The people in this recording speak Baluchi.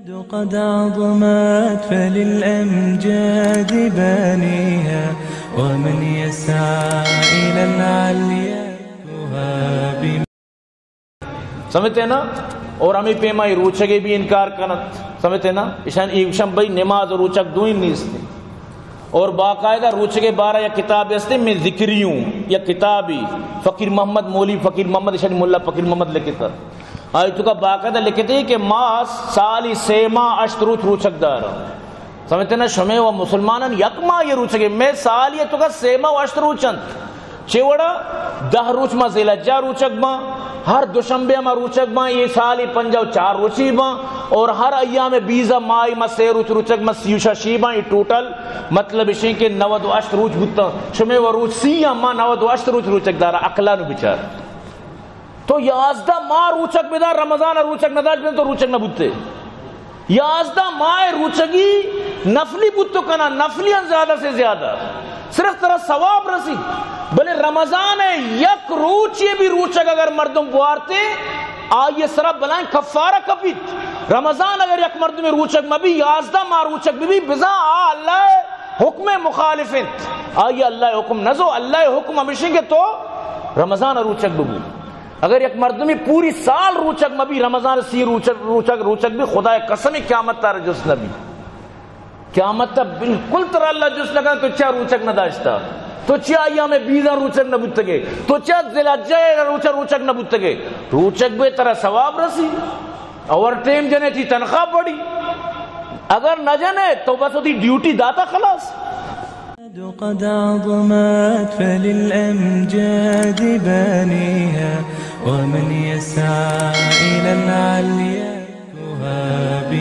قد عظمت فللأمجاد بانيها، ومن يسعى إلى العليا يهاب. سمجھتے نا؟ اور ہمیں پیما یہ روچگے بھی انکار کنت. سمجھتے نا؟ ایشان، ایشان بھئی نماز و روچگ دوئیں نیست. اور باقاعدہ روچگے بارہ یک کتابے ہستے، میں ذکری ہوں، یک کتابی فقیر محمد، مولوی فقیر محمد، ایشانی ملا فقیر محمد لکھتا. آئی توکا باقاعدہ لکھتے کہ ما سالی سے ماہ اشت روچ روچگ دارا. سمجھتے نا؟ شمے و مسلمانان یک ماہ یہ روچگے، میں سالی توکا سے ماہ و اشت روچ انت. چے وڑا؟ دہ روچ ما ذی الحجہ روچگ باں، ہر دوشنبے ما روچگ باں، یہ سالی پنجاہ و چار روچی باں، اور ہر ایام بیزا ماہی ما سے روچ روچگ باں، سی و ششی باں، یہ ٹوٹل مطلب اشیں کہ نود و اشت روچ بوتاں. شمے و روچ سی، ما نود و اشت روچ روچگ دارا، عقلانو بچار. تو یازدہ ماہ روچگ بدار، رمضان روچگ نداشت بدن، تو روچگ نبوتے. یازدہ ماہ روچگی نفلی بوت تو کنا، نفلی ہم زیادہ سے زیادہ، صرف ترا ثواب رسی. بلے رمضان یک روچی بھی روچگ اگر مردم بوارتے، آئی سرا بلائیں کفارہ کپیت. رمضان اگر یک مردم روچگ مبی، یازدہ ماہ روچگ ببی، بزاں آ اللہ حکم مخالف انت. آئی اللہ حکم نزو، اللہ حکم ہمیشیں کہ تو رمضان روچگ ببو. اگر یک مردمی پوری سال روچگ مبی، رمضان سی روچگ، روچگ، روچگ بی، خدائے قسم، قیامت تارا جست نبی. قیامت تا بالکل ترا اللہ جست نکن، تو چیا روچگ نداشتا؟ تو چیا ایام بیزاں روچگ نبوتگے؟ تو چیا ذی الحجہ روچا روچگ نبوتگے؟ روچگ بے، ترا ثواب رسی، اوور ٹائم جنے، تی تنخواہ بڑی. اگر نہ جنے تو بس وتی ڈیوٹی داتا، خلاص. قد عظمت فللأمجاد بانيها، ومن يسعى إلى العليا يهاب.